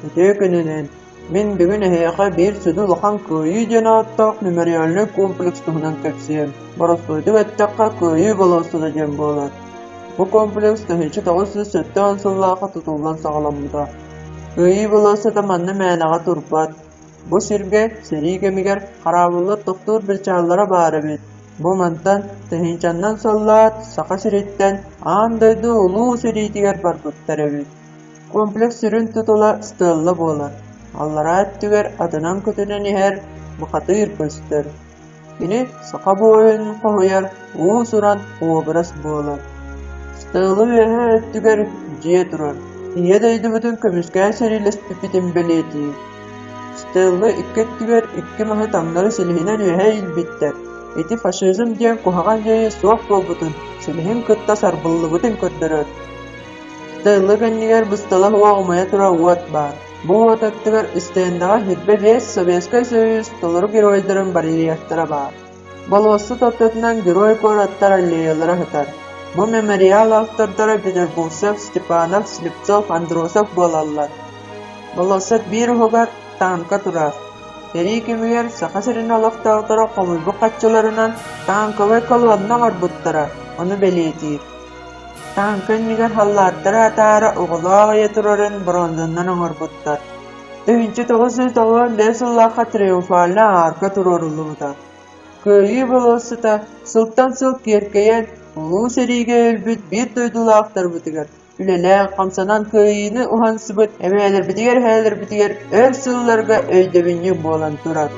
Үтүө күнүнэн! Мин бүгүн эһиэхэ биир сүдү улахан Кыайыы диэн ааттаах мемориальнай комплекс туһунан кэпсиэм. Боростуойдук эттэххэ, Кыайыы болуоссата диэн буолар. Бу комплекс 1970 сыллаахха тутуллан саҕаламмыта. Кыайыы болуоссата манна мээнэҕэ турбат. Бу сиргэ сэрии кэмигэр хараабыллар тохтуур причаллара баар эбит. Бу мантан тыһыынчаннан саллаат Саха сириттэн аан дойду улуу сэриитигэр барбыттар эбит. Комплекс сүрүн тутула стелла буолар, аллараа өттүгэр атынан көтүнэн иһэр бухатыыр көстөр. Кини саха буойун хоһуйар уус-уран уобарас буолар. Стелла үөһээ өттүгэр дьиэ турар. Ийэ дойдубутун көмүскээн сэриилэспиппитин бэлиэтиир. Стелла икки өттүгэр икки маһы таҥнары силиһинэн үөһэ иилбиттэр. Ити фашизм диэн куһаҕан дьайыы суох буолбутун, силиһин кытта сарбыллыбытын көрдөрөр. Стелла кэннигэр быстала суох умайа турар уот баар. Бу уот аттыгар истиэндэҕэ 25 Советскай Союз толору геройдарын барельефтара баар. Болуоссат ортотунан герой куораттар аллеялара сытар. Бу мемориал автордара Петербургцев, Степанов, Слепцов, Андросов буолаллар. Болуоссат биир уһугар танка турар. Сэрии кэмигэр Саха сирин олохтоохторо хомуйбут харчыларынан танковай колонна оҥорбуттара ону бэлиэтиир. Тааҥка иннигэр халлааттары атаара оҕолоох ийэ турарын бронзанан оҥорбуттар. 1995 сыллаахха триумфальнай аарка туруоруллубута. Кыайыы болуоссата сылтан сыл киэркэйэн, Улуу сэриигэ өлбүт биир дойдулаахтарбытыгар үлэлээн, хамсанан кыайыыны уһансыбыт эбээлэрбитигэр-эһээлэрбитигэр өр сылларга өйдөбүнньүк буолан турар.